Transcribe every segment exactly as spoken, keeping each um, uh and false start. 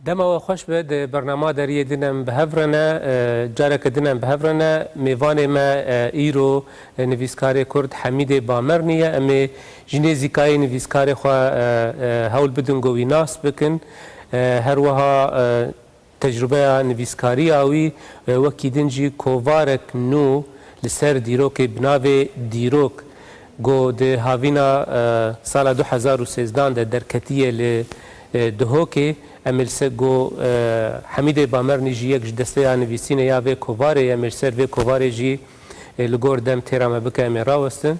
Dema we xweş be, di bernama deriyê din em bi hev re ne, e, careke din em bi hev re ne. Mêvanê me, e, îro, e, nivîskarê Kurd Hemîdê Bamernî ye. Em ê ji nêzîkayî nivîskarê xwe, e, e, hewl bidin ku wî nas bikin. E, her wiha, e, tecrûbeya nivîskariya wî, e, wekî din jî kovarek nû li ser dîrokê bi navê Dîrok, ku di havîna, e, sala du hezar û sêzdan de derketiye li, e, Duhokê. Em ê li ser ku, e, Hemîdê Bamernî jî yek ji desteya nivîsînê ya vê kovarê ye, em ê li ser vê kovarê jî, e, li gor dem têra me bike, em ê rawestin.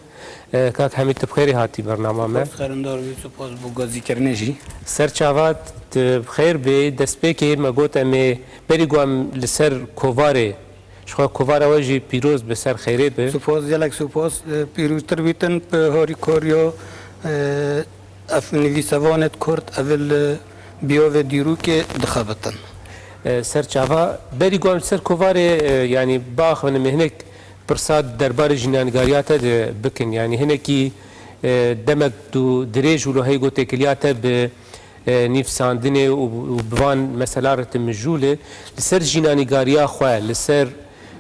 E, kak Hemîd, tu bi xêrê hatî bernama me. Spas, xerindar bî, spas bo gazîkirinê jî. Ser çava, tu bi xêr bê. Destpêkê me got em ê berî ku em li ser kovarê, ji xwe kovara we jî pîroz be, ser xêrê be. Spas, gelek spas, e, pîroztir bîtin bi harîkariya, e, ev nivîsevanê Kurd, ev li biyovê dîrokê dixebitin. E, ser çava, berî ku em li ser kovarê, e, yanî biaxivin, em ê hinek pirsa derbarê jînanîgariya te de bikin. Yanî hinekî, e, demek tu dirêj û lo hey got têkiliya te bi, e, nivîsandinê û, û bi van mesela re tu mijûl e. Li ser jînanîgariya xwe, li ser,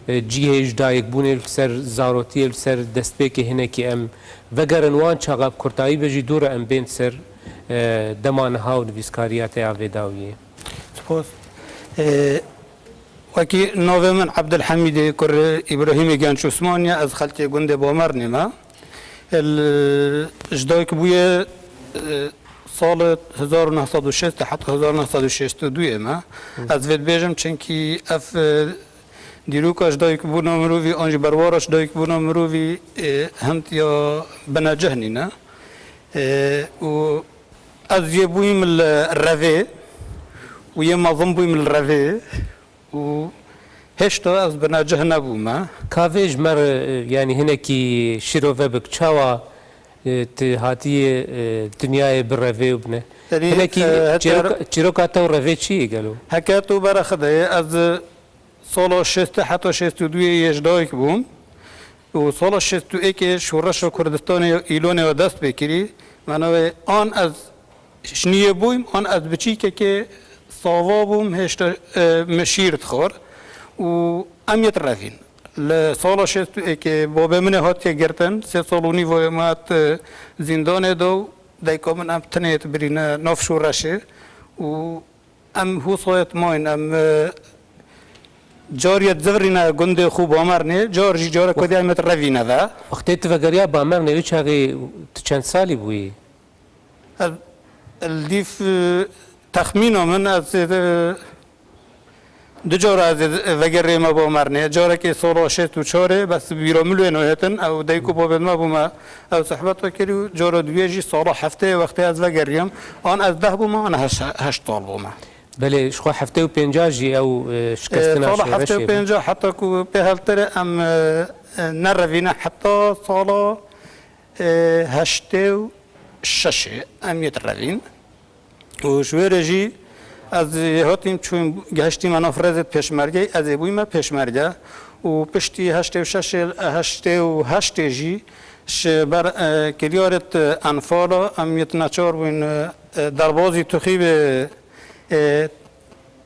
e, cihê ji dayikbûnê, li ser zarotiyê, li ser destpêkê hinekî em vegerin wan çaxa bi kurtayî be jî dû re em bên ser, e, dema niha û nivîskariya te ya vê dawiyê. Spas. E, Wekî navê min Ebdulhemîdê kurê Îbrahîmê Genç Osman ye, ez xelkê gundê Bamernê me. El, ji dayik bûye, e, salê hezar û neh sed û şêst heta hezar û neh sed û şêst û duyê me. Ez vê dibêjim, çimkî ev, e, dîroka ji dayik bûna mirovî an jî berwara ji dayik bûna mirovî, e, hind ya binecih nîne. E, û ez yê bûyim li revê û yê mezin bûyim li revê. û hêşta ez binecih nebûme. Ka vê ji me re, e, yanî hinekî şîrove bik, çawa, e, tu hatiye, e, dinyayê bi revê û bine? Yanî, hinekî e, heta çîroka, çîroka te û revê çi ye gelo? Heke tu bere Xwedê, ez sala şêst heta şêst û duyê yê ji dayik bûm. Û sala şêst û yekê şoreşa Kurdistanê ya Îlonê ya dest pê kirî. Mena wê an ez ji niyê bûyim, an ez biçîkekê sava bûm, hêşta, e, me şîr dixwar û em yê direvîn. Li sala şêst û yekê babê min ê hatiye girtin, sê sal û nîv wê me hat, e, zîndanê de û dayika min em tenê yê dibirîne nav şoreşê û em hûsayet mayîn, em, e, cariyê dizivirîne gundê xwe Bamernê, car jî careke dî em ê direvîne ve. Wextê tu vegeriya Bamernê, wî çaxê tu çend salî bûyî? Ez, li dîf, e, texmîna min, ez, e, du cara ez ê vegeriyame Bamernê. Carekê sala şêst û çarê, bes bîra min wê nayêtin, ew dayik û babê me bûme, ew sohbeta kirî û cara duyê jî sala heftê wextê ez vegeriyam. An ez deh bûme, an heş-, heşt sal bûme. Belê, ji xwe heftê û pênca jî ew, e, şikestina şoreşê bû. E, sala heftê û pênca heta ku pê hevtir e, em, e, e, nerevîne heta sala, e, heştê û şeşê em yê direvîn. Û ji wê re jî ez hatîm çûm, gehiştîme nav rêzê pêşmergeyê, ez ê bûyme pêşmerge. Û piştî heştê û şeşê, heştê û heştê jî ji ber, e, kilyarê Enfala em yê neçar bûyn, e, derbazî Tuxîbê, e,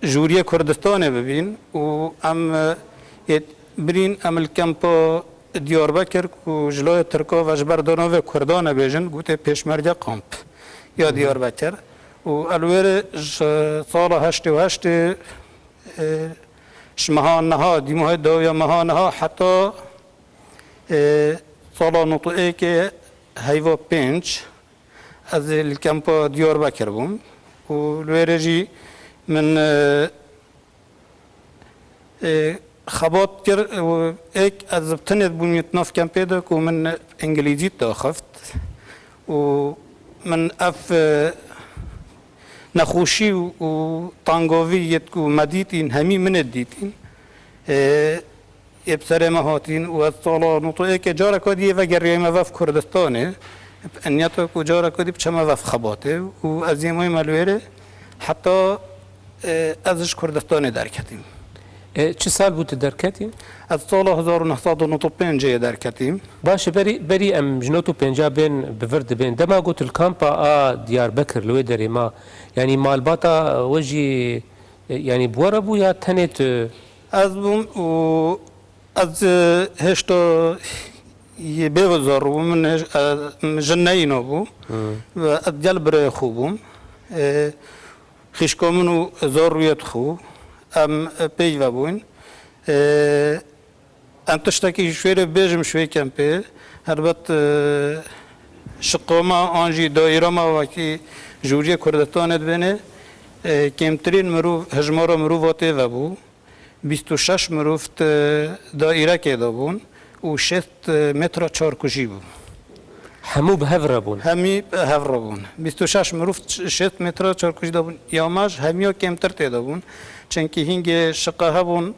jûriyê Kurdistanê bibîn û em, e, yê birîn em li kempa Diyarbekir ku ji layê Tirka ve ji ber dana vê Kurdan e bêjin, gotê pêşmerge kamp ya Diyarbekir. Û elwêrê ji sala heştê û heştê, e, ji meha niha, dîmahê dawiya meha niha heta, e, sala notê êkê heyva pênc, ez ê li kempa Diyarbekir bûm û li wêrê jî min, e, e, xebat kir û êk ez bi tenê bûm yê nav kempê de ku min îngilîzî daxift û min ev, e, nexweşî û, û tangavî yêt ku me dîtîn, hemî min ê dîtîn. E, Ê bi serê me hatîn û ez sala notê êkê careka dî yê vegeriyayîme vev Kurdistanê. Bi niyeta ku careka dî biçeme vev xebatê û ez yê mayîme li wêrê heta, e, ez ji Kurdistanê derketîm. E, çi sal bû tu derketî? Ez sala hezar û neh sed û nod û pêncê yê derketîm. Baş e, berî, berî em ji nod û pênca bên bi vir dibên. Dema ku tu li kampa a Diyarbekir li wê derê ma, Yanî malbata we jî, e, yanî bi we re bû ya tenê tu? Ez bûm û ez, e, hêşta yê bê zor bûm. Min hêş-, e, min jin neyîna bû. Hmm. Ve ez gel birayê xwe bûm. E, xîşka min û zor rûyet xwe. Em, e, peyve bûn. E, Em tiştekî ji wê re bêjim ji wê kempê. Helbet, e, şiqoma an jî daîra me wekî Cumhuriyê Kurdistanê dibêne, e, kêmtirîn mirov, hijmara mirova tê ve bû. Bîst û şeş mirov di daîrekê de bûn û şêst metra çarkujî bû. Hemû bi hev re bûn? Hemî bi hev re bûn. Bîst û şeş mirov şêst metra çarkujî de bûn. Ya me ji hemiya kêmtir tê de bûn. Çimkî hingê şiqe hebûn,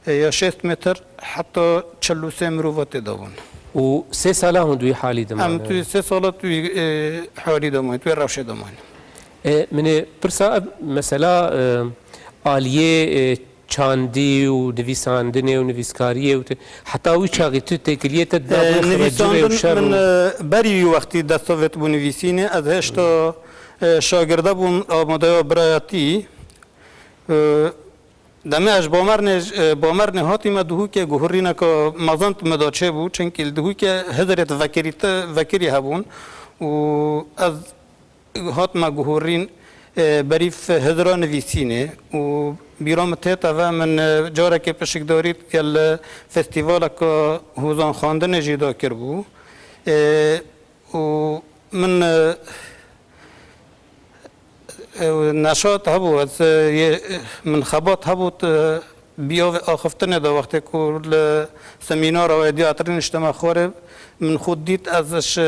e, ya şêst metr heta çil û sê mirova tê de bûn. Û sê sala hûn di wî halî de mane? Em tu sê sala tu wî, e, halî de mane, tu wê rewşê de mane. E, min ê pirsa ev mesela, e, aliyê, e, çandî û nivîsandinê û nivîskariyê û te-, heta wî çaxî tu têkiliyê te dida E, bû xirê civê û nivîsandin şer min, û e, berî wî wextî dest xwe vêt bû nivîsînê. Ez hêşta, e, şagirde bûm, amadeya birayatî. E, Demê ez ji Bomernê, e, Bomernê hatîme Duhokê guhurîneke mezin min de çêbû, çimkî li Duhokê hizirêt vekirî te-, vekirî hebûn û ez hatime guhurîn, e, berî f-, hizira nivîsînê û bîra min tête ve min, e, carekê pişikdarî gel festîvaleke hozanxwendinê jî dakiribû. E, û min, e, e, neşat hebû, ez, e, yê, min xebat hebû, e, biyavê axiftinê de wextê ku li semînara wê diyatri niştime xwarê, min xwe dît, ez ji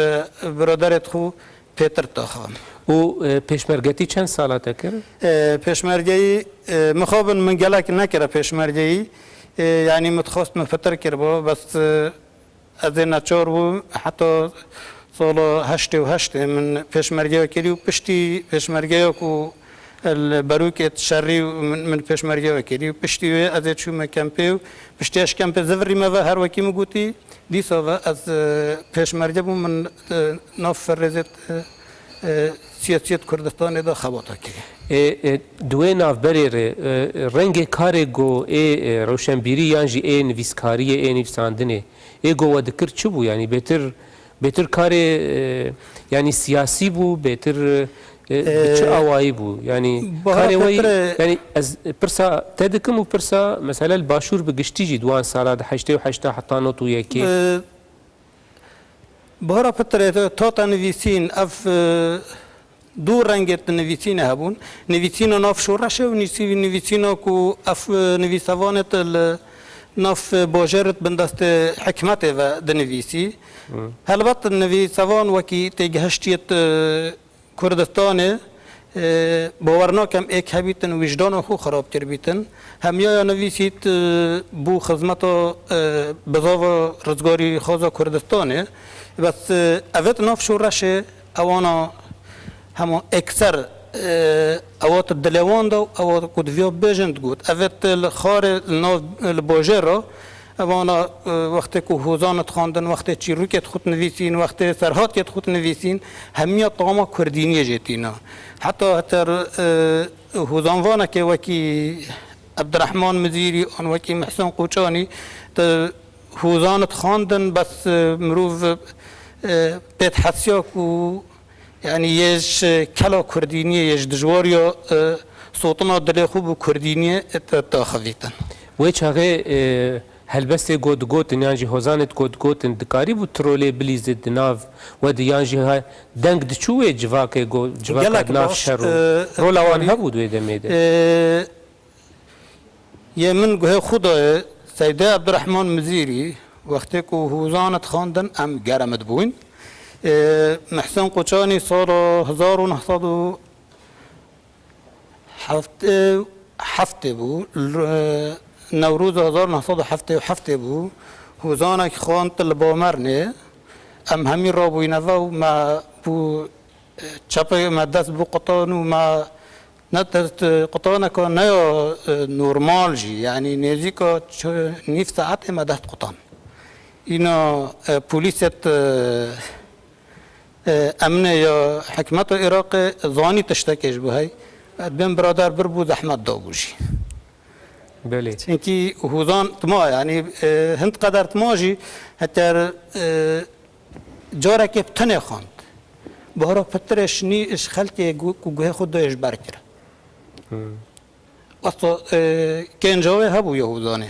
biraderê xwe pêtir taxam. Û, e, pêşmergetî çend sala te kir? E, pêşmergeyî, e, mixabin min gelek nekire pêşmergeyî. E, yanî min dixwest min pitir kiribû, bes, e, Ez ê neçar bûm, heta sala heştê û heştê min pêşmergeya kirî û piştî pêşmergeya ku li Berûkê şerî min, min pêşmergeya kirî û piştî wê ez ê çûme kempê û piştî ez ji kempê zivirîme ve her wekî min gotî, dîsa ve ez, e, pêşmerge bûm, min, e, nav rêzê, e, e, siyasiyet Kurdistanê de xebata kirî. Ê, e, di wê navberê re, e, rengê karê go ê, e, rewşenbîrî yan jî ê nivîskariyê, ê nivîsandinê, ê go we dikir çi bû? Yanî bêtir, bêtir karê, e, yanî siyasî bû, bêtir, e, bi çi Ee, awayî bû? Yanî Bahara karê we, Petre- yanî ez pirsa te dikim û pirsa mesela li Başûr bi giştî jî di wan sala di heştê û heşta heta nod û yekê. Ee, Bahara Petre, tota nivîsîn, ev, e, du rengê di nivîsînê hebûn. Nivîsîna nav şoreşê û nîsî-, nivîsîna ku ev, e, nivîsevanê di li nav, e, bajêr di bindestê hikûmetê ve dinivîsî. Hı. Helbet nivîsevan wekî têgihiştiyê di Kurdistanê, e, bawer nakem êk hebîtin wijdana xwe xirab kiribîtin. Hemiya ya nivîsît, e, bû xizmeta, e, bizava rizgarîxwaza Kurdistanê. Bes, e, evêt nav şoreşê ewana hema ekser, e, ewa tu dilê wan de û ewa ku diviya bêjin digot. Evêt li xarê, li nav, li bajêr re, evana, e, wextê ku hozan dixwandin, wextê çîrokê dixwit nivîsîn, wextê serhatiyê dixwit nivîsîn, hemiya tama kurdîniyê jê tîna. Heta heter, e, hozanvanekê wekî Ebdirehman Mizîrî an wekî Mihsen Qoçanî, tu hozan dixwandin, bes, e, mirov, e, pê dihesiya ku, yanî yê ji kela kurdîniyê, yê ji dijwariya, e, sotina dilê xwe bi kurdîniyê, e, te-, daxivîtin. Wê çaxê, e, helbestê ku digotin, yan jî hozanê ku digotin, dikarîbû tu rolê bilîzit di nav we de, yan jî ha deng diçû wê civakê ku, civaka Gelek di nav baş, şer û e, rola wan dikarî-, hebû di wê demê de? E, Yê min guhê xwe dayê Seydê Ebdirehman Mizîrî, wextê ku hûzan dixwandin, em germ dibûn. Ê, Mihsen Qoçanî sala hezar û neh sed û heftê û heftê bû, l-, Newroza hezar û neh sed û heftê û heftê bû, hûzanek xwend li Bamernê. Em hemî rabûyne ve û me bû, e, çepê me dest bû qutan û me ne dest, e, qutaneka ne ya, e, normal jî, yanî nêzîka çi-, nîv saetê me dest qutan. Îna, e, polîsêt, e, e, emnê ya hikûmeta Iraqê zanî tiştekê ji bo hey. Edbên birader bir bû zehmet dabû jî. Belê. Çinkî hûzan tima, yanî, e, hind qeder tima jî heter, e, carekê bi tenê xwend. Bihara pitirê şinî ji xelkê gu-, ku guhê xwe dayê ji ber kir. Asla, e, kênca wê hebû ya hûzanê.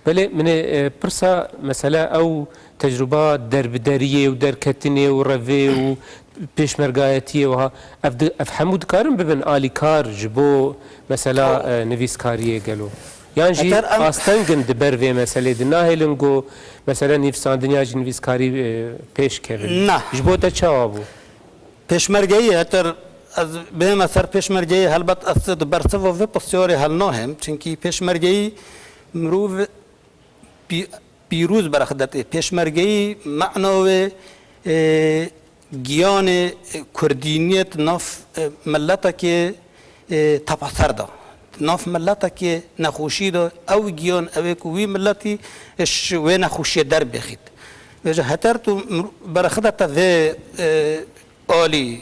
Belê, min ê, e, pirsa, mesela, ew tecrûba derbideriyê û derketinê û revê û pêşmergayetiyê wiha, ev di-, ev hemû dikarin bibin alîkar ji bo, mesela, e, nivîskariyê gelo? Yan jî asteng in di ber vê meselê de, nahêlin ku, mesela, nivîsandin ya jî nivîskarî, e, pêş kevin? Na. Ji bo te çawa bû? Pêşmergeyî, heter ez bihême ser pêşmergeyî, helbet ez di bersiva vê pisyarê helnahêm. Çinkî pêşmergeyî mirov pî-, pîroz berxidetê. Pêşmergeyî mena wê, e, giyanê, e, kurdîniyê di nav, e, miletekê, e, tepeser de. Di nav miletekê nexweşî de ew giyan ew ê ku wî miletî ji wê nexweşiyê derbêxît. Vêca heter tu mir-, berxidete vê, e, alî,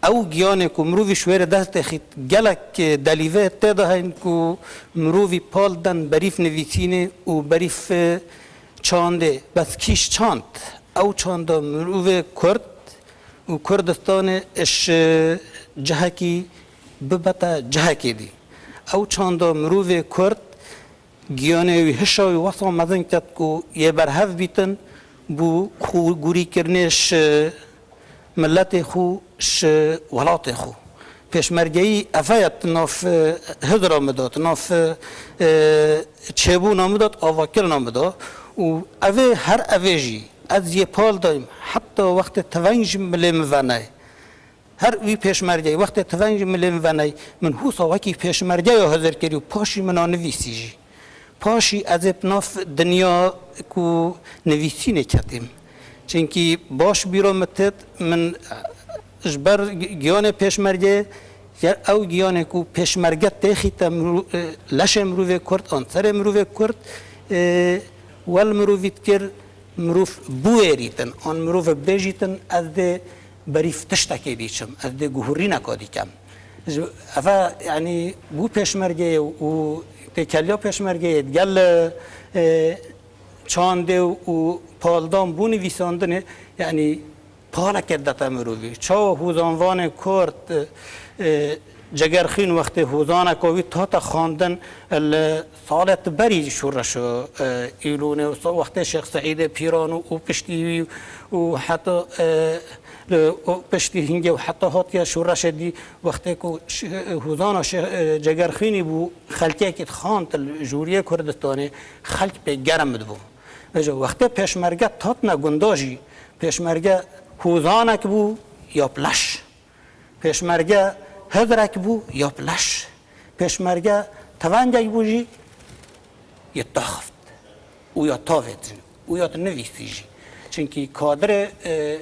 ew giyanê ku mirovî ji wê re dest dêxît, gelek, e, delîve tê de heyîn ku mirovî pal den berîv nivîsînê û berîv, e, çandê. Bes kî ji çand? Ew çanda mirovê Kurd û Kurdistanê ji cihekî bibete cihekê dî. Ew çanda mirovê Kurd giyanê wî, hişa wî wesa mezin ket ku yê berhev bîtin, bû xwegurîkirinê ji miletê xwe, ji welatê xwe. Pêşmergeyî eve ye di nav, e, hizra min de, di nav, e, çêbûna min de, di avakirina min de. Û evê, her evê jî ez yê pal dayim, heta wextê tiveng ji milê min venayê. Her wî pêşmergeyî, wextê tiveng ji milê min venayî, min hûsa wekî pêşmergeya hizir kirî û paşî min a nivîsî jî. Paşî ez ê bi nav dinya ku nivîsînê ketîm. Çinkî baş bîra min têt, min ji ber gi-, giyanê pêşmergeyê, ger ew giyanê ku pêşmerge têxîte mirû-, e, leşê mirovê Kurd an serê mirovê Kurd, e, wel mirovî dikir, mirov biwêrîtin, an mirov bibêjîtin, ez dê berîv tiştekê dî çim, ez dê guhurîneka dî kem. Ji, eve, yanî, bû pêşmergeyê û têkeliya pêşmergeyê digel, e, çandê û paldan bû nivîsandinê, yanî, paleke dete mirovî. Çawa hûzanvanê Kurd, e, Cegerxîn wextê hûzaneka wî hate xwendin, li salê ti berî şoreşa, e, Îlûnê û so-, wextê Şêx Seîdê Pîran û, û piştî wî û heta, e, li, û piştî hingê û heta hatiye şoreşê dî, wextê ku ş-, hûzana Şêx, e, Cegerxînî bû, xelkekî dixwend li Cûriyê Kurdistanê, xelk pê germ dibû. Vêca wextê pêşmerge hatine gunda jî, pêşmerge hûzanek bû ya bi leş. Pêşmerge hizrek bû ya bi leş. Pêşmerge tivengek bû jî ya taxift û ya tavêtin û ya nivîsî jî. Çinkî kadirê, e,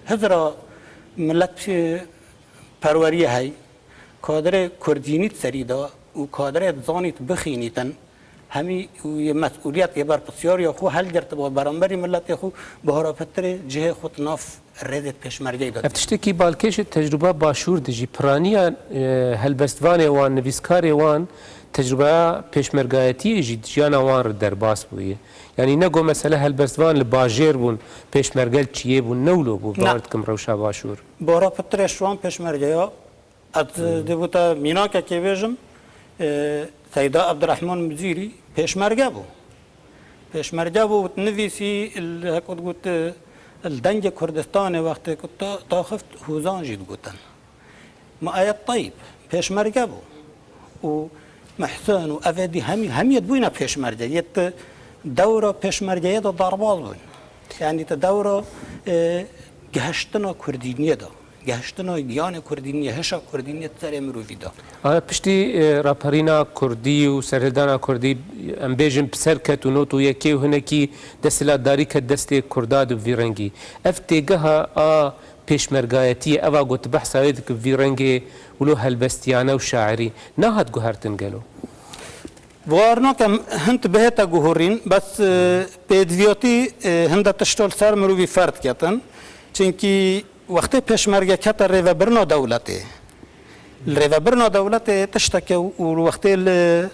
hizra milet, e, perweriyê hey, kadirê kurdînî di serî de û kadirê dizanît bixînîtin, hemî û yê mesûliyet yê berpirsiyariya xwe helgirtibû beramberî miletê xwe, bihara pitirê cihê xwe di nav rêzê pêşmergeyê de. Ev tiştekî balkêş e, tecrûba Başûr de jî piraniya, e, helbestvanê wan, nivîskarê wan, tecrûbaya pêşmergayetiyê jî di jiyana wan re derbas bûye. Yanî ne go mesele helbestvan li bajêr bûn, pêşmerge li çiyê bûn, ne wilo bû, bawer dikim rewşa Başûr. Bihara pitirê ji wan pêşmergeya, ez dê bo te mînakekê bêjim, e, Seyda Ebdirehman Mizîrî pêşmerge bû. Pêşmerge bû, nivîsî, li, hek got, li Dengê Kurdistanê wextê ku ta-, taxift hûzan jî digotin. Miayet Teyib pêşmerge bû. Û Mehsen û ev ê dî hemî, hemî yê bûyne pêşmerge. Yê di dewra pêşmergeyê de derbas bûn. Yanî di dewra, e, gehiştina kurdîniyê de. Gehiştina giyanê kurdîniyê, hişa kurdîniyê di serê mirovî de. Aya piştî, e, raperîna kurdî û serhildana kurdî, em bêjin, bi ser ket û not û yekê û hinekî desthilatdarî ket destê kurda di vî rengî. Ev têgeha a pêşmergayetiyê, eva ku tu behsa wê dikî, vî rengê wilo helbestiyane û şairî, nehat guhertin gelo? Bawer nakim hin bihête guhurîn, bes, e, pêdiviyatî, e, hinde tişta li ser mirovî ferz ketin. Çinkî wextê pêşmerge kete rêvebirina dewletê, Li rêvebirina dewletê tişteke û li wextê li,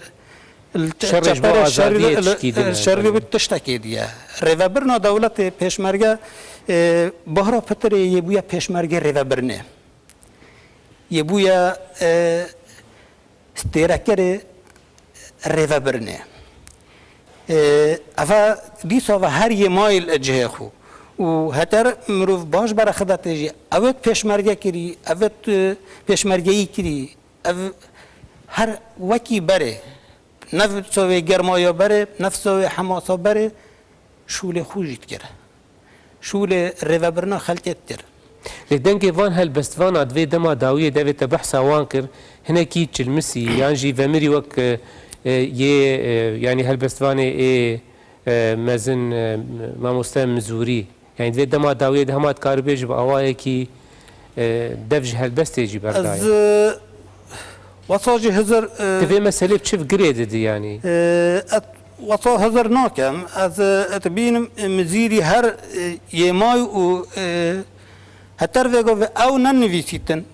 li Şerê ji bo çepere azadiyê şerî, tişkî din e, şerî belê. Bi tiştekê diye. Rêvebirina dewletê pêşmerge, e, Bahra Pitirê yê bûye pêşmergê rêvebirinê. Yê bûye, e, stêrekerê rêvebirinê. E, eva dîsa ve her yê mayî li cihê xwe. Û heter mirov baş berexidetê jî, ev ê pêşmerge kirî, ev ê, e, pêşmergeyî kirî, ev her wekî berê, ne sovê germaya berê, ne sovê hemasa berê, şûlê xwe jî dikir. Şûlê rêvebirina xelkê dikir. Lê dengê van helbestvana di vê dema dawiyê de vê te behsa wan kir, hinekî çilmisî yan jî vemirî wek, e, e, yê, e, yanî helbestvanê ê, e, mezin, e, mamoste Mizûrî. Yanî di vê dema dawiyê de hema dikarî bêjî bi awayekî, e, dev ji helbestê jî berdayê. Ez, e, wesa jî hizir, e, Ti vê meselê bi çi girê didî yanî? E, ez wesa hizir nakim. Ez, e, dibînim, e, Mizîrî her, e, yêmay û, e, heter vêga ve ew nenivîsîtin.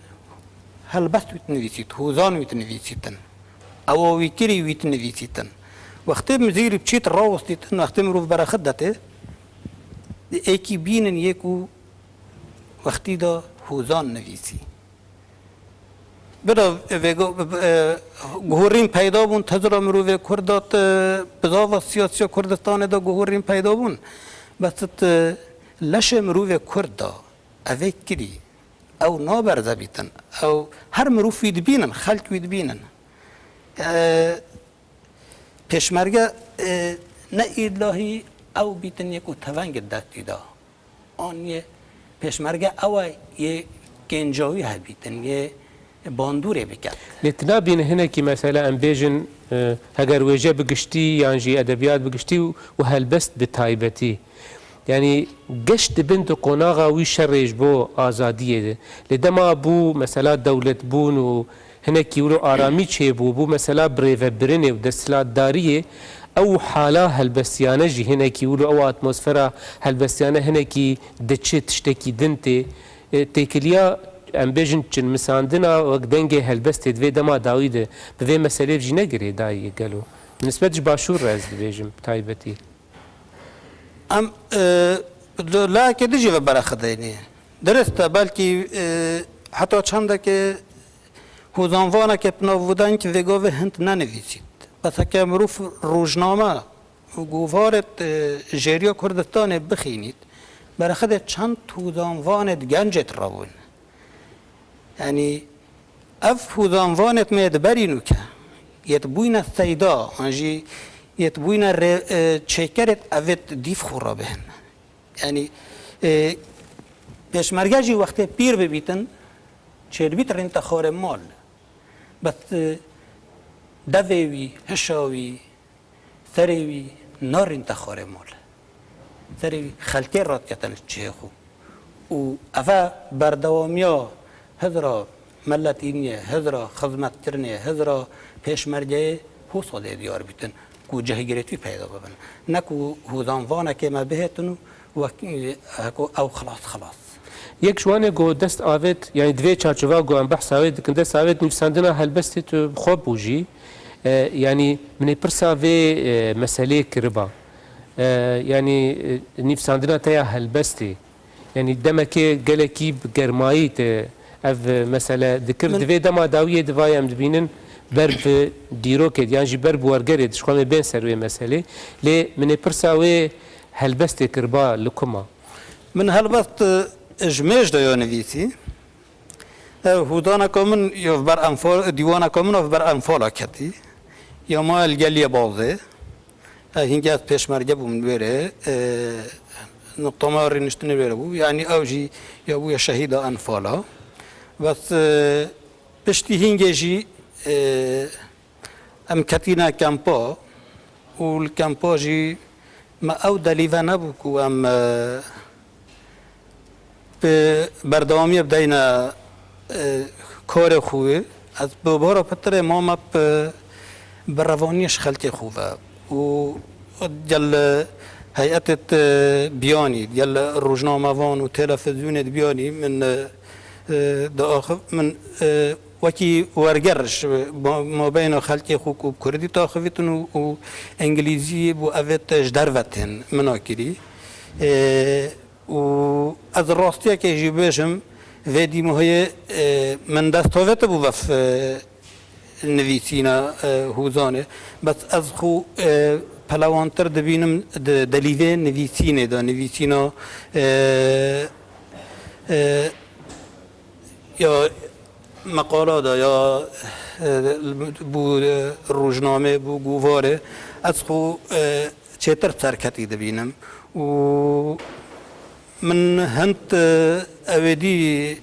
Helbest wî dinivîsît, hozan wî dinivîsîtin. Ewa wî kirî wî dinivîsîtin. Wextê Mizîrî biçît rawestîtin, wextê mirov berexit detê, di êkî bînin yê ku wextî de hozan nivîsî. Bira vêga, e, guhorîn peyda bûn, tezira mirovê Kurd de, e, bizava siyasiya Kurdistanê de guhorîn peyda bûn. Bes, e, leşê mirovê Kurd de evê kirî, ew naberzebîtin. Ew her mirov wî dibînin, xelk wî dibînin. E, pêşmerge, e, ne îllahî ew bîtin yê ku teveng destî da. An yê pêşmerge ew e yê kêncawî hebîtin, yê bandorê biket. Lê tu nabînî hinekî mesela em bêjin, e, heger wêje bi giştî yan jî edebiyat bi giştî û, û helbest bi taybetî. Yanî geş dibin di qonaxa wî şerê ji bo azadiyê de. Lê dema bû mesela dewletbûn û hinekî wilo aramî çêbû, bû mesela birêvebirinê û desthilatdariyê, ew hala helbestiyane jî hinekî wilo ew atmosfera helbestiyane hinekî diçi tiştekî din tê. E, têkiliya, em bêjin, çinmisandina wek dengê helbestê di vê dema dawî de bi vê meselê jî ne girêdayî ye gelo? Bi nisbet ji Başûr re ez dibêjim bi taybetî. Em, e, li layekê din jî ve berexidênî. Dirist e, belkî, e, heta çendekê hozanvanekê bi nav Wûdeng vê gavê hind nenivîsît. Bes heke mirov rojname û govarê, e, jêriya Kurdistanê bixînît, berexidê çend hozanvanê di gencê di rabûn. Yanî ev hozanvanêt me di berî nûke, yêt bûyne seyda, an jî yêt bûyne rê-, e, çêkerêt evêt dîf xwe rabihin. Yanî, e, pêşmerge jî wextê pîr bibîtin, çêdibît rînte xwarê mal. Bes, e, devê wî, hişa wî, serê wî narîn te xwarê mal. Serê wî xelkê radiketin cihê xwe. Û eve berdewamiya hizra meletîniyê, hizra xizmetkirinê, hizra pêşmergeyê hosa dê diyar bîtin ku cihgirêtî peyda bibin. Ne ku hozanvanekê me bihêtin û wek, heko ew xilas xilas. Yek ji wan ê ku dest avêt, yanî di vê çarçova ku em behsa wê dikin, dest avêt nivîsandina helbestê tu bi xwe bû jî. E, yanî min ê pirsa vê, e, meseleyê kiriba. E, yanî, e, nivîsandina te ya helbestê. Yanî demekê gelekî bi germayî te ev mesele dikir. Min Di vê dema dawiyê di vayê em dibînin ber bi dîrokê, yan jî ber bi wergerê dişixwe em ê bên ser wê meselê. Lê min ê pirsa wê helbestê kiriba li ku ma? Min helbest, e, ji mêj de ya nivîsî. Ev hûdaneka min ya bi ber enfal, dîwaneka min ya bi ber enfala ketî. Ya ma li gel yê bavzê. E, hingê ez pêşmerge bûm li wêrê. E, nuqtama rêniştinê wêre bû. Yanî ew jî ya bûye şehîda enfala. Bes, e, piştî hingê jî, e, Em ketîne kempa û li kempa jî me ew delîve nebû ku em, e, bi berdewamiyê bideyne, e, karê xwe. Ez bi bara pitirê mame bi, bi revaniyê ji xelkê xwe ve û gel heyetê biyanî, gel rojnamevan û televizyonê biyanî min, e, e, diaxiv, min, e, Wekî werger ji ma-, mabeyna xelkê xwe ku bi kurdî taxivîtin û, û îngilîzî bû evêt ji derve tên min a kirî. E, û ez rastiyekê jî bêjim, vê dîmahiyê, e, min dest tovete bû vef, e, nivîsîna, e, hûzanê. Bes ez xwe, e, pelewantir dibînim di delîvê nivîsînê de, nivîsîna, e, e, ya meqala de, ya, e, bû, e, rojnamê, bû govarê, ez xwe, e, çêtir serketî dibînim û min hind, e, ewêdî,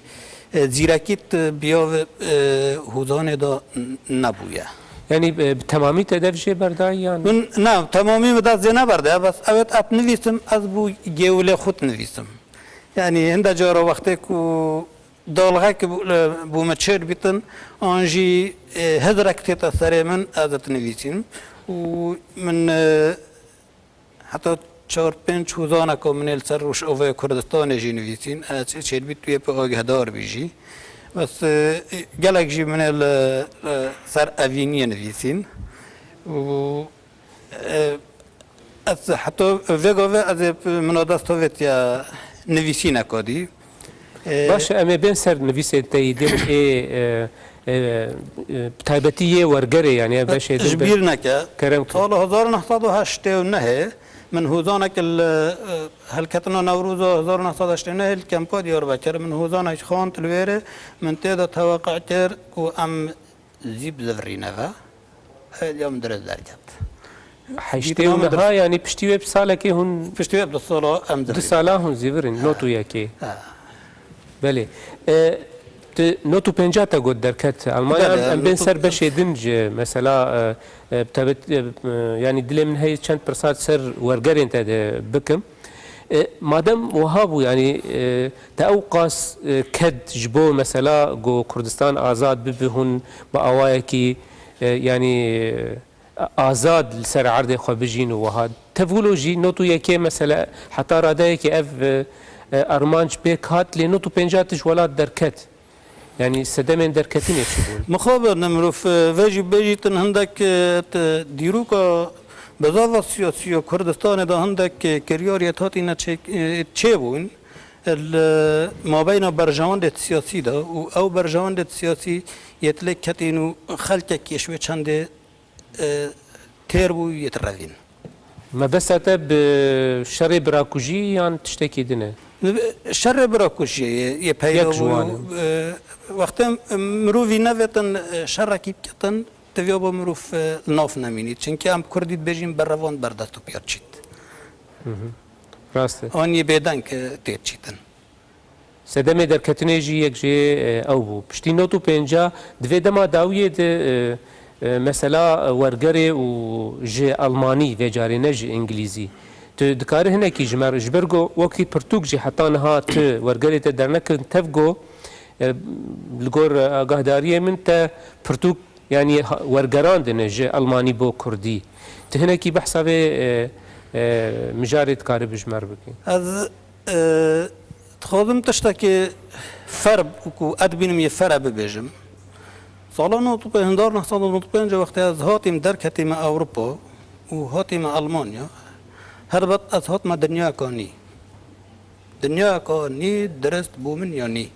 e, zîrekît bi ya, e, hûzanê de n-, nebûye. Yanî, e, bi temamî te dev jê berdayî yan? Min, na, temamî min dest jê neberdaye, bes ewêt ez nivîsim, ez bû gewilê xwe dinivîsim. Yanî, hinde cara wextê ku dalxek bû, bû me çêr bîtin, an jî, e, hizrek tête serê min, ez dinivîsînim. Û min, e, heta çar pênc hûzaneka min ê li ser Rojovayê Kurdistanê jî nivîsîn. Ez çêdibî tu yê pê agehdar bî jî. Bes, e, gelek jî min ê li, li ser evîniyê nivîsîn. Û, e, ez heta vê gavê ez ê min a dest tovêtiya nivîsîneka dî. E, Baş e, em ê bên ser nivîsên te yî dê ê, e, e, e, bi taybetî yê wergerê, yanî ev beşê din ji be-, bîr neke. Kerem kir. Sala hezar neh sed û heştê û nehê min hûzanek li, e, helketina Newroza hezar neh sed û heştê û nehê li Kempa Diyarbekir min hûzanek xwend li wêrê, min tê de teweqe kir ku em zî bizivirîne ve. Ew ya min dirêj derket. Heştê û neha, yanî piştî wê bi salekê hûn Piştî wê bi du sala em du zîvirîn. Sala hûn zîvirîn, not û yekê. Ha. Belê. E, tu not û pênca te got derket Almanya, Belê, em, em bên not û ser beşê din ji mesela, e, e, tebet-, e, e, yanî dilê min heye çend pirsa ser wergerên te de bikim. E, madem wiha bû, yanî, e, te ew qas, e, ked ji bo mesela ku Kurdistan azad bibe hûn bi awayekî, e, yanî, e, azad li ser erdê xwe bijîn û wiha. Tevgilo jî not û yekê mesela heta radeyekê ev, e, e, armanc pêk hat, lê not û pênca tu ji welat derket. Yanî sedemên derketinê çi bûn? Mixabin mirov, e, vê jî bêjîtin hindek, e, t-, dîroka bizava siyasî ya Kurdistanê de hindek, e, kiryariyê hatîne çê-, e, çêbûn, e, li mabeyna berjewendê siyasî de û ew berjewendê siyasî yê tilê ketîn û xelkek yê ji wê çendê, e, têr bû yê tirevîn. Mebesta te bi şerê birakujî yan tiştekî din e? Şerê birakujiyê yê, yê peyda bû. Yek ji wan e. E, wextê mirovî nevêtin, e, şerekî biketin, tiviya bo mirov, e, li nav nemînî. Çimkî em kurdî dibêjin berevand berdest û piya çît. Hı hı. Rast e. An yê bêdeng, e, tê çîtin. Sedemê derketinê jî yek jê, e, ew bû. Piştî not û pênca di vê dema dawiyê de, e, e, mesela, e, wergerê û ji Almanî vê carê ne ji Îngilîzî. Tu dikarî hinekî ji me re, ji ber ku wekî pirtûk jî heta niha tu wergerê te dernekirin tev ku, e, li gor, e, agahdariyê min te pirtûk Yanî ha-, wergerandine ji Almanî bo Kurdî. Tu hinekî behsa vê, e, e, mijarê dikarî bi ji me re bikî? Ez, e, dixwazim tiştekê ferb û ku ez dibînim yê fere bibêjim. Sala nod û pênc, hezar neh sed û nod û pênc wextê ez hatîm derketîme Ewropa û hatîme Almanya, helbet ez hatime dinyayeka nî. Dinyayeka nî dirist bû min ya nî.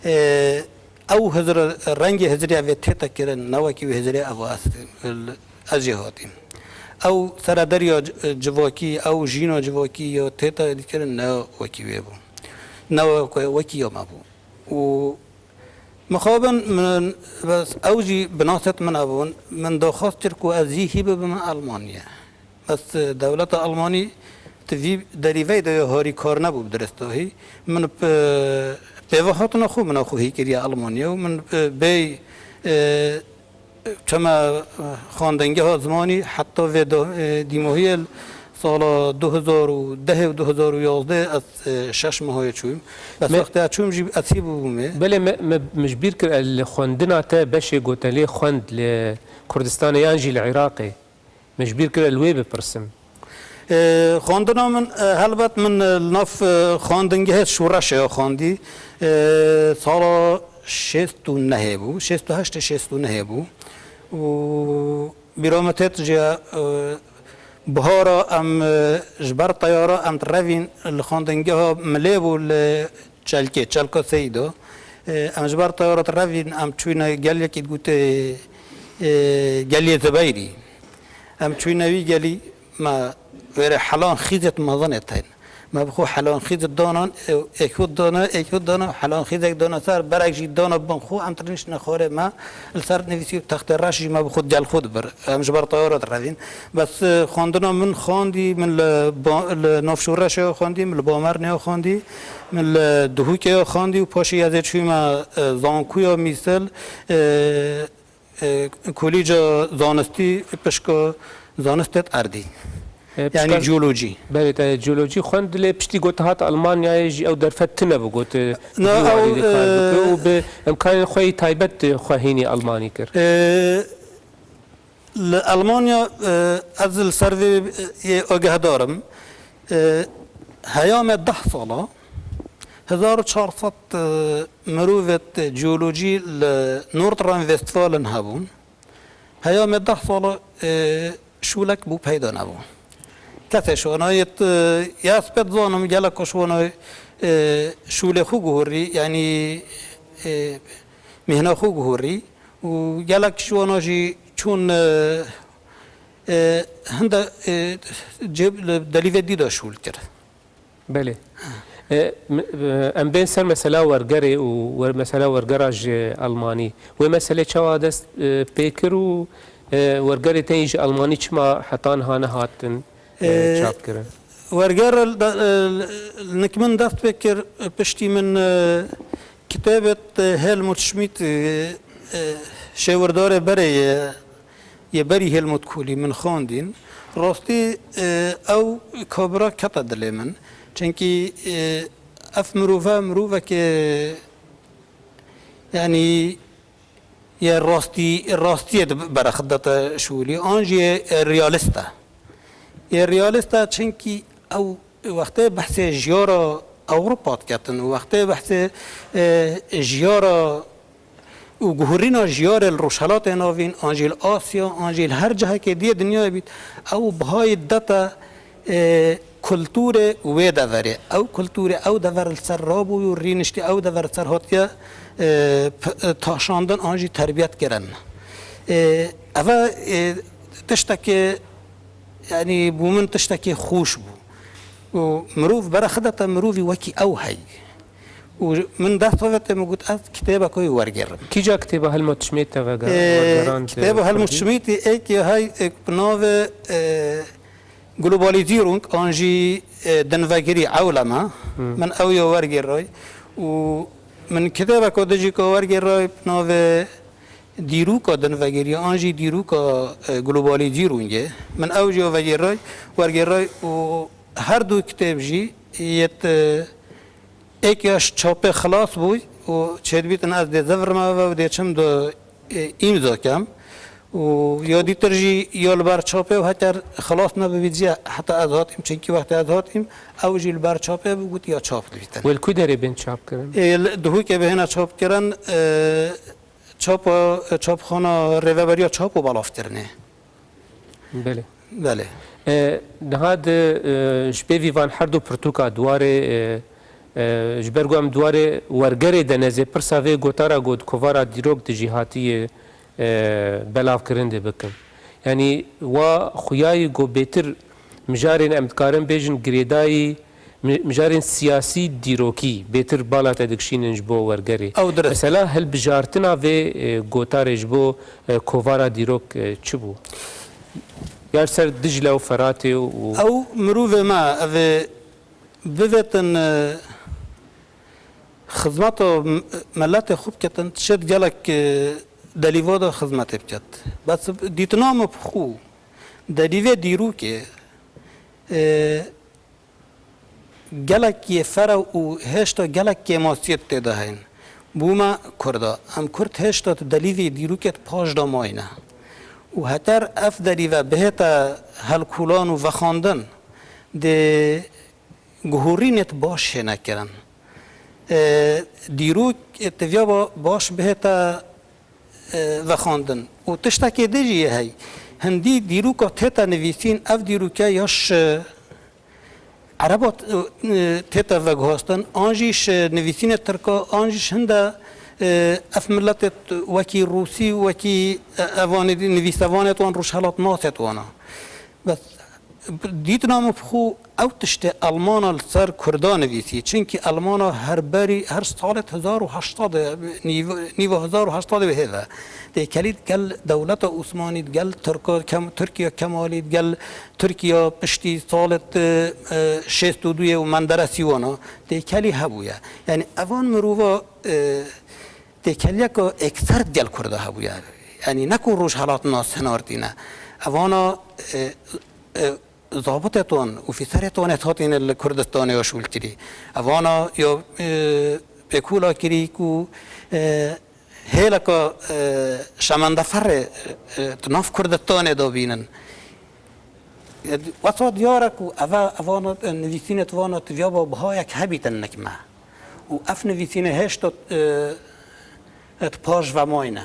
E, ew hizir, rengê hizirê ev ê tête kirin, ne wekî wê hizirê ev ast, ez jê hatîm. Ew serederiya c-, civakî, ew jîna civakî ya tête kirin, ne wekî wê bû. Ne wekî, wekî ya me bû. Û mixabin min, bes ew jî binasêt min hebûn, min daxwaz kir ku ez jî hî bibim Almanya. Bes, e, dewleta Almanî di vî derîveyê de ya harîkar nebû bi diristahî. Min bi, e, pêvehatina xwe min a xwe hî kiriye Almanya û min, e, bêy, e, çeme, e, xwendingeha zimanî heta vê do-, e, dîmahiyê li sala du hezar û dehê û du hezar û yazdehê ez, e, şeş meha yê çûyim. Bes Me- wextê ez çûyim jî ez hî bûbûmê. Belê me, me, min ji bîr kir, e, li xwendina te beşê gotelê xwend li Kurdistanê yan jî li Iraqê? Me ji bîr kir li wê bipirsim. E, xwendina min, e, helbet min, e, li nav, e, xwendingehê Şoreşê ya xwendî. E, sala şêst û nehê bû, şêst û heşt ê şêst û nehê bû û bîra min têt jî, e, bihara em, e, ji ber teyara em direvîn li xwendingeha Milê bû li Çelkê, Çelka Seydo. E, em ji ber teyara direvîn, em çûyne gel yekî digotê, e, Geliyê Zibeyrî. Em çûyne wî gelî, me wêrê helan xîzet mezin ê tên. Me bi xwe helan xîzet danan, ê-, êk xwe dana, êk xwe dana, helan xîzek dana ser, berek jî dana bin xwe, em tirîniştine xwarê me, li ser nivîsî textê reş jî me bi xwe gel xwe dibir. Em ji ber teyara direvîn. Bes, e, xwendina min xwendî, min li ba-, li nav Şoreşê xwendî, min li Bamernê xwendî, min li Duhokê xwendî û paşê ez ê çûyme, e, zankuya Mîsil, e, e, Kolîca Zanistî, Pişka Zanistê Erdî. E, Yanî pişka jeolojî. Belê, te jeolojî xwend, lê piştî got hat Almanyayê jî ew derfet tune bû, got, e, Na, bi ew, warî dikar e, bike û bi imkanên xwe yî taybet xwe hînî Almanî kir. E, li Almanya, e, ez li ser vê, e, yê agehdar im. E, heya me deh sala, hezar û çar sed, e, mirovêt jeolojî li Nordrhein-Westfalen hebûn. Heya me deh sala, e, şûlek bû peyda nebû. Kesê şona yê, e, ya ez pê dizanim, gelek şona, e, şûlê xwe guhurî, yanî, e, mîhna xwe guhurî û gelek şona jî çûn, e, e, hinde, e, cêb-, li delîvê dî de şûl kir. Belê. E, m-, e, em bên ser mesela wergerê û wer-, mesela wergera ji Almanî. Wê meselê çawa dest, e, pê kir û, e, wergerê tên ji Almanî çima heta niha nehatin, e, E, çapkirin? Werger, e, nik min dest pê kir, e, piştî min, e, kitêbet, e, Helmut Schmidt, e, e, şêwirdarê berê ye. Yê berî Helmut Kohlî min xwendîn. Rastî, e, ew kabira kete dilê min. Çimkî, e, ev mirove, miroveke, yanî, yê rastî, rastiyê di berexidete şûlî. An jî yê, e, realîst e. Yê realîst e, çimkî ew wextê behsê jiyara Ewropa diketin û wextê behsê, e, jiyara û guhurîna jiyarê li Rojhelatê Navîn, an jî li Asya, an jî li her cihekê diyê dinyayê bît, ew bihayî didete, e, kulturê wê deverê. Ew kulturê ew dever li ser rabû û rîniştî ew dever li ser hatiye, e, p-, e, taşandin an jî terbiyet kirin. E, eve, e, tiştekê, yanî bo min tiştekê xweş bû. Û mirov berexidete mirovî wekî ew hey. Û min dest xwe vete, min got, ez kitêbek wê wergerim. Kîja kitêba Helmut Schmidt te vege-, Ê, wergerand, kitêba e, Helmut kurdî? Schmidt ê êkê hey, ê, bi navê, e, Globalisierung an jî, e, dinvegirî, ewleme. Hmm. Min ew ya wergeray. Û min kitêbek o dijî ku wergeray bi navê Dîroka dinvegirî an jî dîroka, e, Globalisierungê. Min ew jî ya vegêray, wergeray û her du kitêb jî yêt, e, êk ya ji çapê xilas bûy û çêdibîtin ez dê zivirime ve û dê çim do, e, îmza kem. Û ya dîtir jî ya li ber çapê û heker xilas nebibît jî heta ez hatîm, çimkî wextê ez hatîm, ew jî li ber çapê bû, got ya çap dibîtin. Wê li ku derê bên çap kirin? Ê, li Duhokê bihêne çap kirin, e, çapa, çapxana Rêveberiya Çap û Belavkirinê. Belê. Belê. E, niha di, e, ji pêvî van her du pirtûka di warê, e, e, ji ber ku em di warê wergerê de ne, ez ê pirsa vê gotara ku di kovara dîrok de jî hatiye, e, belavkirin de bikim. Yanî wa xuyayî ku bêtir mijarên, em dikarin bêjin, girêdayî, mi-, mijarên siyasî dîrokî bêtir bala te dikişînin ji bo wergerê. Ew dirist. Mesela hilbijartina vê, e, gotarê ji bo, e, kovara dîrok, e, çi bû? Ya li ser Dicle û Feratê û Ew mirovê me, ev ê bivêtin, e, xizmeta m-, miletê xwe biketin, dişêt gelek, e, delîva de xizmetê biket. Bes dîtina min bi xwe, delîvê dîrokê, e, gelek yê fere û hêşta gelek kêmasiyêt tê de heyn. Bo me Kurda, em Kurd hêşta di delîvê dîrokê di paş de mayne. Û heker ev delîve bihête helkolan û vexwendin, dê guhorînêt baş hêne kirin. E, dîrok, e, tiviya ba-, baş bihête, e, vexwendin. Û tiştekê dê jî yê hey. Hindî dîroka tête nivîsîn, ev dîroke ya ji Ereba t-, e, tête veguhastin, an jî ji nivîsînê tirka, an jî ji hinde, e, ev miletê t-, wekî rûsî, wekî, e, evanê dî-, nivîsevanê wan, rojhelatnasê wana. Bes, dîtina min bi xwe ew tiştê Elmana li ser Kurda nivîsî. Çimkî Elmana her berî, her salê hezar û heşt sed, nîv-, nîva hezar û heşt sed wê hêve. Têkelî digel dewleta Osmanî, digel Tirka Kem-, Tirkiya Kemalî, digel Tirkiya piştî salê, e, e, şêst û duyê û Menderesî wana têkelî hebûye. Yanî evan mirova, e, têkeliyeka ekser digel Kurda hebûye. Yanî ne ku rojhelatnas hinartîne. Evana, e, e, zabitê ton, ofîserê ton ê hatîne li Kurdistanê ya şûlkirî. Evana ya, e, pêkûla kirî ku, e, hêleka, e, şemendeferê, e, di nav Kurdistanê de bînin. E, wesa diyar e ku eva, evana, e, nivîsînê tivana tiviya ba bihayek hebîtin nik me. Û ev nivîsînê hêşta, e, e, di paş ve mayne.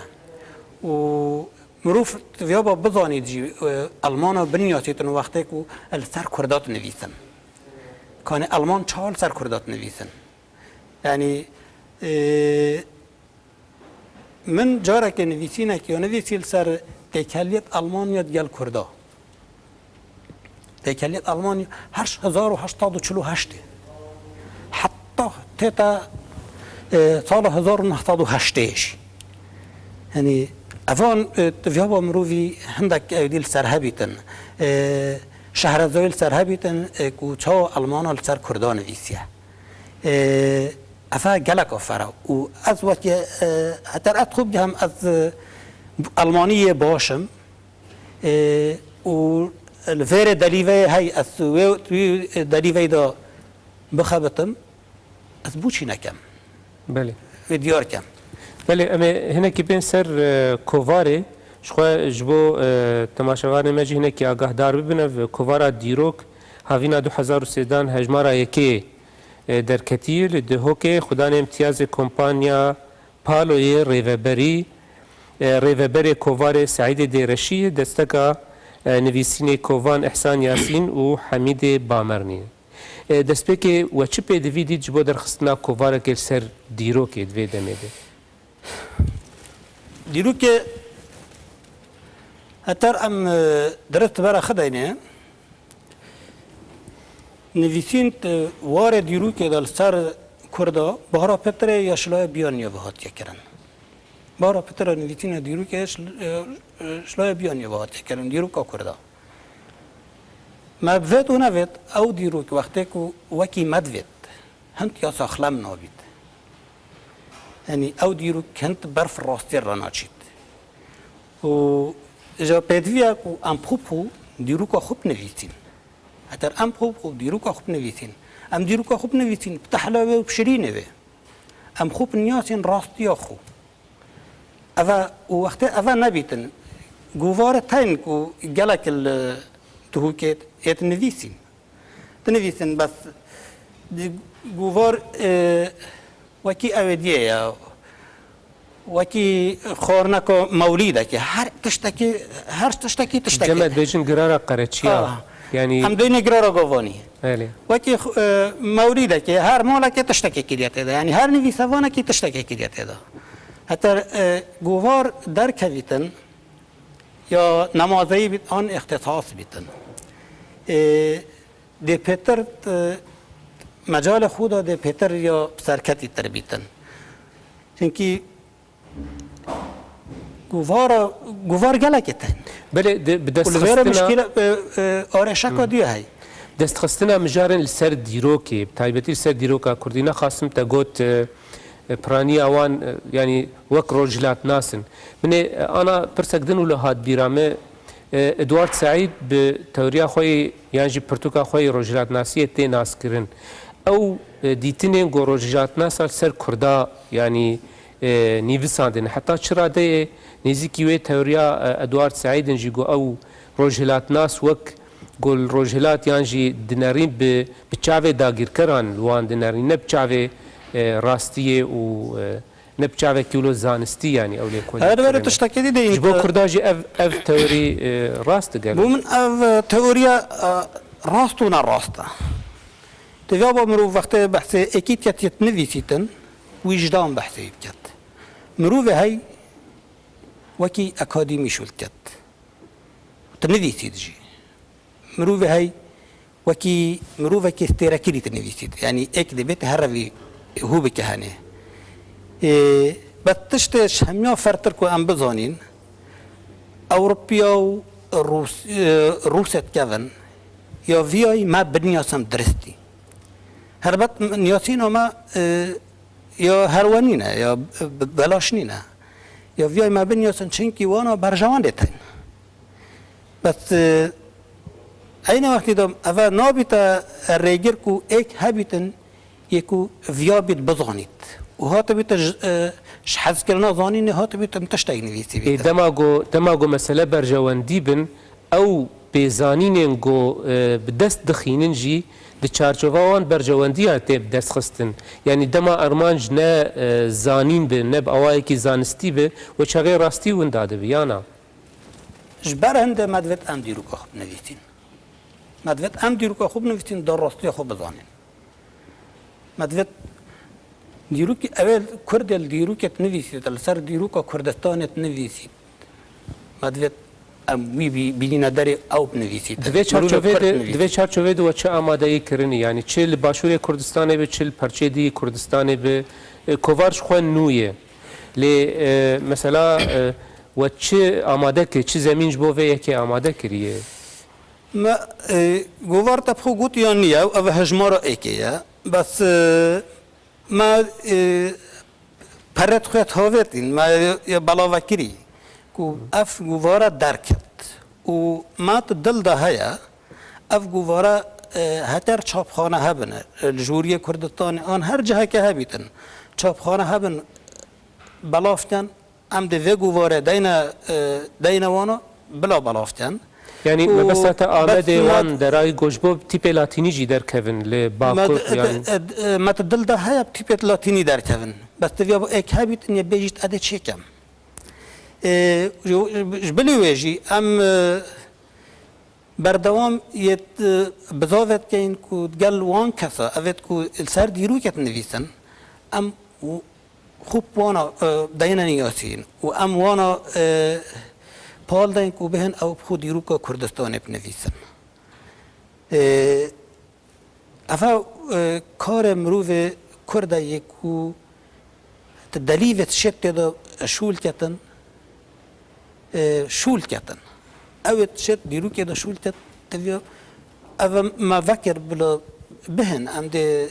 Û mirov tiviya ba bizanît jî, e, Elmana binyasîtin wextê ku li ser Kurda dinivîsin. Kanê Elman çawa li ser Kurda dinivîsin? Yanî, e, Min carekê nivîsînek ya nivîsî li ser têkeliyet Elmanya digel Kurda. Têkeliyet Elmanya her hezar û heşt sed û çil û heştê. Heta tête, e, sala hezar û neh sed û heştê jî. Yanî evan, e, tiviya ba mirovî hindek ewdî li ser hebîtin. E, Şehrezoyê li ser hebîtin, e, ku çawa Elmana li ser Kurda nivîsiye. E, ev gelek afera. Û ez wekî, e, heter ez xwe bigihim, ez, e, Elmanî yê baş im. E, û li vêrê delîveyê hey, ez wê, wî delîveyê de bixebitim, ez bû çî nekem. Belê. Wê diyar kem. Belê, em ê hinekî bên ser, e, kovarê. Ji xwe ji bo, e, temaşevanê me jî hinekî agahdar bibin, ev kovara dîrok, havîna du hezar û sêzdan hejmara yekê, e, derketî. Li Dihokê xudanê imtiyazê kompanya Paloyê rêveberî, e, rêveberê kovarê Seîdê Dêreşî, desteka, e, nivîsînê kovan Îhsan Yasîn û Hemîdê Bamernî. E, destpêkê we çi pêdivî dît ji bo derxistina kovarekê li ser dîrokê di vê demê de? Dîrokê heter em, e, dirist bera xideyne, nivîsîn, e, warê dîrokê de li ser Kurda, Bahra Pitirê ya Şilaya Biyaniya ve hatiye kirin. Bahra Pitirê nivîsîna dîrokê şil-, e, e, Şilaya Biyaniya ve hatiye kirin, dîroka Kurda. Me bivêt û nevêt, ew dîrok wextê ku wekî me divêt, hind ya saxlem nabît. Yanî ew dîrok hind berf rastiyê re naçît. Û ji pêdiviya ku em xwe bi xwe dîroka xwe binivîsîn. Heter em xwe bi xwe dîroka xwe binivîsîn. Em dîroka xwe binivîsîn, bi tehla wê û bi şirînê wê. Em xwe biniyasîn rastiya xwe. Eve, û wextê eve nebîtin, govare teyn ku gelek li Dihokê êt nivîsîn. Dinivîsin, bes di govar, e, wekî ew ê diyê ye. Wekî xwarineka mewlîdekê. Her tiştekî, her tiştekî tiştekê. Cem, dibêjin girara qereçiya. Ah. Yanî em dêne girara govanî. Belê. Wekî, e, mewlîdekê, her malekê tiştekê kiriye tê de. Yanî her nivîsevanekî tiştekê kiriye tê de. Heta, e, govar derkevîtin, ya nemazeyî bît, an îxtisas bîtin. E, dê pêtir, e, mecalê xwe de dê pêtir ya serketî tir bîtin. Çimkî govara, govar gelekê tên. Belê, di, bi Û li vêre destxistina mişkîle, e, e, arêşeka Hmm. diye hey. Destxistina mijarên li ser dîrokê, bi taybetî li ser dîroka kurdî, nexasim te got, e, e, piraniya wan, e, yanî wek rojhilatnas in. Binê, e, ana pirsek din wilo hat bîra me, e, Edward Saîd bi teoriya xwe yê yan jî pirtûka xwe yê rojhilatnasiyê tê naskirin. Ew, e, dîtinên ku rojhilatnasa li ser Kurda, yanî, e, nîvisandin. Heta çi radeyê nêzîkî wê teoriya, e, Edward Saîdin jî ku ew rojhilatnas wek ku li rojhilat yan jî dinerîn bi, bi çavê dagîrkeran li wan dinerîn, ne bi çavê, e, rastiyê û, e, ne bi çavekî wilo zanistî, yanî ew lê Her were komîkirin. Tiştekî dî deyin Ji bo te- Kurda jî ev, ev teorî, e, rast e gelo? Bo min ev, e, teoriya, e, rast û ne rast e. Divya bo mirov wextê behsê êkîtiyetiyê nivîsîtin, wîjdan behsê biket. Mirovê hey wekî akademî şûl diket. Tu nivîsît jî. Mirovê hey wekî mirovekî stêrekirî tu nivîsît. Yanî êk dibêt her revî hû bike henê. Ê, bes tiştê ji hemiya fertir ku em bizanîn, Ewropiya û Rûs-, e, Rûsya dikevin, ya viyayî me binyasin diristî. Helbet niyasîna me, e, ya herwenî ne, ya b-, belaş nîne. Ya viyayî me binyasin, çinkî wana berjewendê tên. Bes, e, eyna wextî de eve nabîte rêgir ku êk hebîtin yê ku viya bît bizanît. Û hatibîte ji, e, ji hezkirina zanînê hatibîtin tiştek nivîsî Ê, bîtin. Dema ku, dema ku mesele berjewendî bin, ew pêzanînên ku, e, bi dest dixînin jî di çarçova wan berjewendiya tê bi dest xistin. Yanî dema armanc ne, e, zanîn bi, ne bi awayekî zanistî bi, we çaxê rastî winda dibi, ya na? Ji ber hinde me divêt em dîroka xwe binivîsîn. Me divêt em dîroka xwe binivîsîn, da rastiya xwe bizanîn. Me divêt dîrokî, ew ê Kurdê li dîrokê dinivîsît, li ser dîroka Kurdistanê dinivîsît. Me divêt em wî bî-, bînîne derê ew binivîsît. Di vê Mirovê çarçovê Kurd de, di vê dinivîsît. Çarçovê de we çi amadeyî kirinî? Yanî çi li Başûrê Kurdistanê bi, çi li perçê dî Kurdistanê bi, e, kovar ji xwe nû ye. Lê, e, mesela, e, we çi amade kir, çi zemîn ji bo vê yekê amade kiriye? Me, e, govar te bi xwe got yan niye, ev hejmara êkê ye. Bes, e, me, e, peret xwe havêtîn, me ye, ye belave kirî ku ev govara derket. Û me di dil de heye, ev govara, e, heter çapxane hebin, e, li Cumhuriyê Kurdistanê an her ciheke hebîtin, çapxane hebin, belav ken, em dê vê guvarê deyne, e, deyne wana bila belav ken. Yanî û mebesta te Amedê, bes Wan, me Derayî, Goşbo tîpê latînî jî derkevin li me Bakur, d-, yanî. D-, d-, me di dil de heye tîpê latînî derkevin. Bes tu viya bo êk hebît, niye bêjît edê çêkem. E, ji, ji bilî wê jî em, e, Berdewam yê, e, bizavê dikeyin ku gel wan kesa, evêt ku li ser dîrokê dinivîsin, em û xwe bi wana, e, deyne niyasîn û em wana, e, pal deyin ku bihin ew bi xwe dîroka Kurdistanê binivîsin. E, Ev, e, karê mirovê Kurd e yê ku di delîvê tişêt tê de şûl ketin, e, şûl ketin. Ew ê tişêt dîrokê de şûl ket, teviya ev me vekir bila bihin, em dê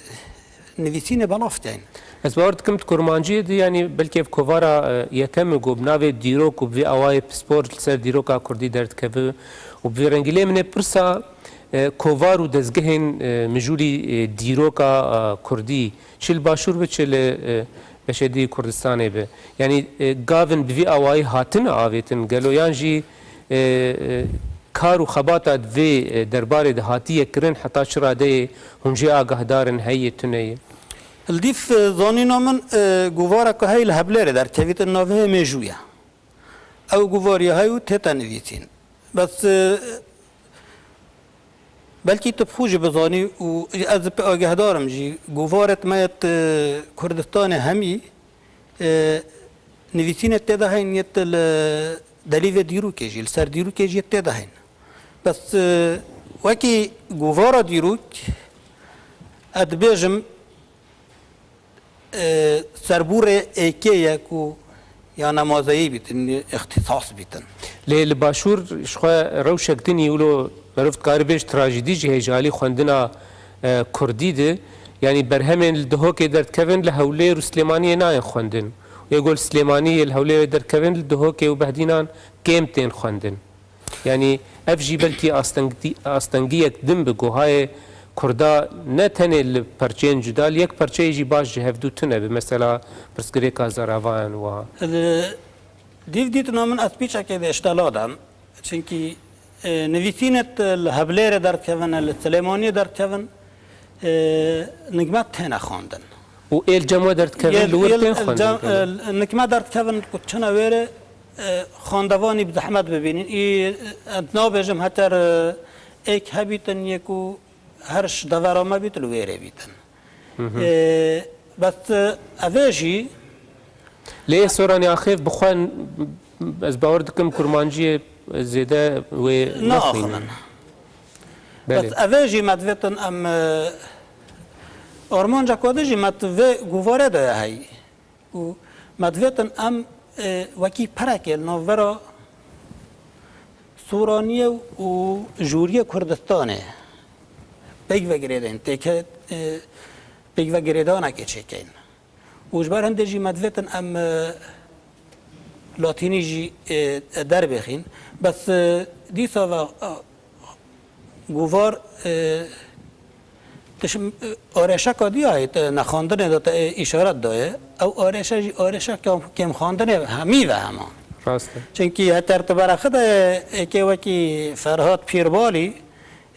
nivîsînê belav keyin. Ez bawer dikim di kurmanciyê de, yanî belkî ev kovara, e, yekem e ku bi navê dîrok û bi vî awayê pispor li ser dîroka kurdî derdikeve û bi vî rengî. Lê min ê pirsa, e, kovar û dezgehên, e, mijûlî, e, dîroka, e, kurdî, çi li Başûr be, çi li, e, beşê dî Kurdistanê be. Yanî, e, gavin bi vî awayî hatine avêtin gelo, yan jî, e, e, kar û xebata di vê, e, derbarê de hatiye kirin, heta çi radeyê hûn jê agahdar in, heye tune ye? Li dîf, e, zanîna min, e, govara ku hey li Hevlêrê derkevîtin navê hê Mêjû ye. Ew govariya hey û tête nivîsîn. Bes, e, belkî tu bi xwe jî bizanî û ez pê agehdar im jî, govarêt me yêt, e, Kurdistanê hemî, e, nivîsînê tê de heyn yêt li delîvê dîrokê jî, li ser dîrokê jî yêt tê de heyn. Bes, e, wekî govara dîrok, ez dibêjim, e, serbûrê êkê ye ku ya nemazeyî bîtin, îxtîsas bîtin. Lê li Başûr ji xwe rewşek din î wilo meriv dikare bêj trajîdî jî heye ji alî xwendina, e, kurdî de. Yanî berhemên li Dihokê derdikevin li Hewlêr û Silêmaniyê nayên xwendin. Yê ku li Silêmaniyê li Hewlêrê derkevin li Dihokê û Behdînan kêm tên xwendin. Yanî ev jî belkî astengtî-, astengiyek din bi guhayê Kurda ne tenê li perçeyên cuda, li yek perçeyê jî baş ji hevdû tune bi mesela pirsgirêka Zaravayan wiha. Li dîv dîtina min ez pîçekê dê ji te la dem. Çinkî, e, nivîsînet li Hevlêrê derdikevin, li Silêmaniyê derdikevin, e, nigmet têne xwendin. Û êl cem we derdikevin li wir tên xwendin? Nikme derdikevin ku çine wêrê, e, xwendevanî bi zehmet bibînin. Î, e, nabêjim heter, e, êk hebîtin yê ku her ji devera me bît li wêrê bîtin. Hı hı. E, bes, e, evê jî Lê ê Soranî Axêv bi xwe n-, ez bawer dikim kurmanciyê zêde wê nexwînin. Belê. Bes evê jî me divêtin em, e, armanca ku de jî me di vê guvarê de ye hey. Û me divêtin em, e, wekî perekê li navbera Soraniyê û jûriyê Kurdistanê pêk ve girêdên, têke, e, pêk ve girêdanekê çêkeyin. Û ji ber hindê jî me divêtin em, e, latînî jî, e, derbêxîn. Bes, e, dîsa ve, e, guvar, e, tişm-, e, arêşeka dî heye, te nexwendinê de te, e, îşaret daye. Ew arêşe jî arêşe kêm-, kêmxwendinê hemî ve hema. Rast e. Çimkî heter tu beraxide êkê wekî Ferhat Pîrbalî,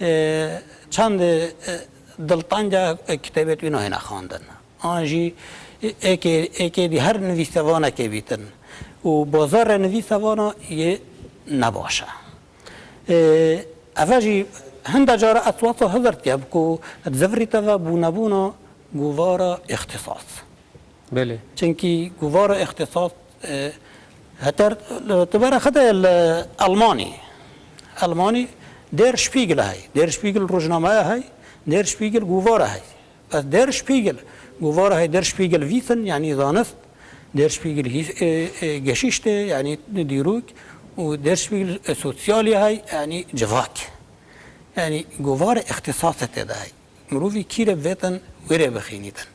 e, çend, e, diltenge, e, kitêbê wî nayêne xwendin. An jî êkê, êkê dî her nivîsevanekê bîtin. Û bazarê nivîsevana yê nebaş e. Ê, eve jî hinde cara ez wesa hizirtiye bi ku dizivirîte ve bûnebûna guvara îxtisas. Belê. Çimkî guvara îxtisas, e, heter, tu beraxide li Elmanî. Elmanî Der Spiegel hey. Der Spiegel rojnameya hey. Der Spiegel guvara hey. Ez Der Spiegel, guvara hey Der Spiegel Wissen, yanî zanist, Der Spiegel hî-, e, e, Geschichte, yanî dîrok, û Der Spiegel, e, Soziale hey, yanî civak. Yanî guvara îxtisasê tê de hey. Mirovî kî re vêtin wê rê bixînîtin.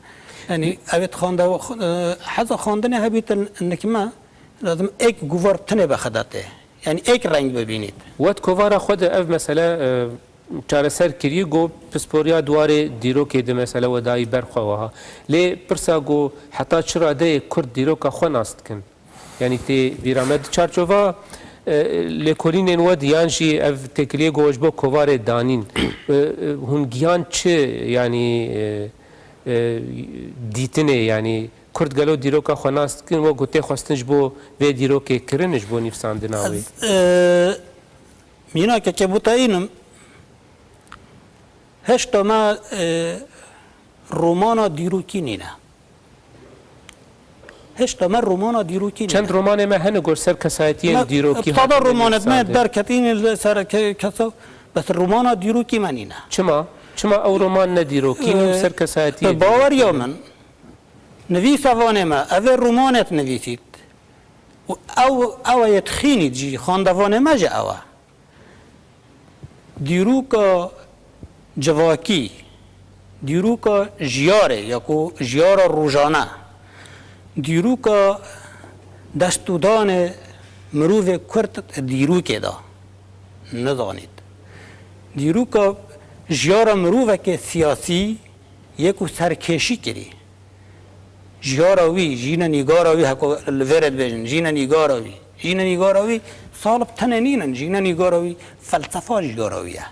Yanî ev ê xwende-, e, heza xwendinê hebîtin nikme, lazim êk guvar tinê be xedatê. Yanî êk reng bibînît. Wet kovara xwe de ev mesele, e, çareser kirî, got pisporiya di warê dîrokê de mesele we dayî ber xwe wiha. Lê pirsa got heta çi radeyê Kurd dîroka xwe nas dikin? Yanî tê bîra me di çarçova, e, lêkolînên we de yan jî ev têkiliyê got ji bo kovarê danîn. E, e, hûn gihan çi, yanî, e, e, dîtinê, yanî Kurd gelo dîroka xwe nas dikin, we got tê xwestin ji bo vê dîrokê kirin, ji bo nivîsandina wê? Ez, e, mînakekê bû teyînim. Hêşta me, e, romana dîrokî nîne. Hêşta me romana dîrokî nîne. Çend romanê me hene gor ser kesayetiyên dîrokî hatine nivîsandin. Romanê me derketîne li ser ke-, kesa, bes romana dîrokî me nîne. Çima? Çima ew roman ne dîrokî ne û ser kesayetiyê dîrokî ne? Bi baweriya min, nivîsevanê me, ev ê romanet nivîsît. Û ew, ew ê dixînît jî, xwendevanê me jî ew e. Dîroka civakî, dîroka jiyarê ya ku jiyara rojane, dîroka destûdanê mirovê Kurd dîrokê de nizanît. Dîroka jiyara mirovekê siyasî yê ku serkêşî kirî. Jiyara wî, jîne nîgara wî, heko li vêrê dibêjin, jîne nîgara wî. Jîne nîgara wî, salib tenê nînin, jîne nîgara wî, felsefa jiyara wî ye.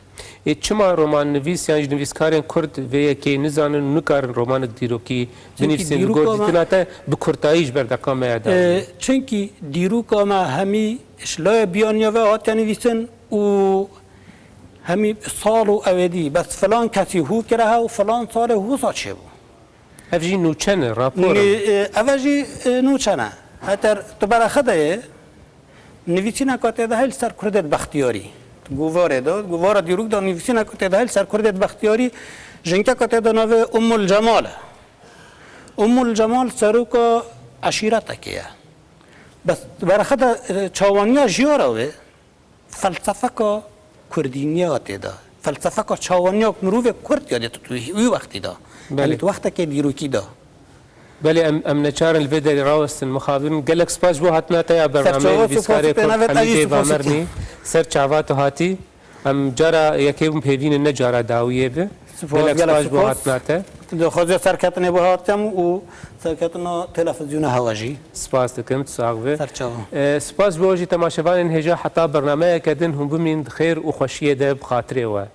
Ê, çima romannivîs yan jî nivîskarên Kurd vê yekê nizanin û nikarin romanek dîrokî binivîsin? Çimkî dîroka me, got dîtina te bi kurtayî ji ber deqa me ya dawî. Ê, çimkî dîroka me hemî ji layê biyaniya ve hatiye nivîsin û hemî sal û ew ê dî, bes filan kesî hû kire he û filan salê hûsa çêbû. Ev jî nûçe ne, rapor e. Nî-, e, ev jî, e, nûçe ne. Heter tu beraxide ye, nivîsîneka tê de heye li ser Kurdê di Bextiyarî. Guvarê de, guvara dîrok de nivîsîneka tê de heye li ser Kurdê di Bextiyarî, jinkeka tê de navê Ummul Cemal e. Ummul Cemal seroka eşîretekê ye. Bes tu beraxide, e, çawaniya jiyara wê, felsefeka kurdîniya tê de. Felsefeka çawaniya mirovê kurd ya dê tu wî wextî de. Belê. Yanî tu wextekê dîrokî de. Belê, em, em neçarin li vê derê rawestin mixabin. Gelek spas ji bo hatina te ya bernameyê. Serçava, nivîskarê Kurd Hemîdê Bamernî. Ser çava tu hatî. Em cara yekê bûn pêvînin ne cara dawiyê bi. Spas, gelek spas ji bo hatina te. Dixwazê serketinê bo hatim û serketina televîzyona hewa jî. Spas dikim, tu sax be. Serçava. E, spas ji bo jî temaşevanên hêja heta bernameyeke din hûn bimîn di xêr û xweşiyê de bi xatirê we.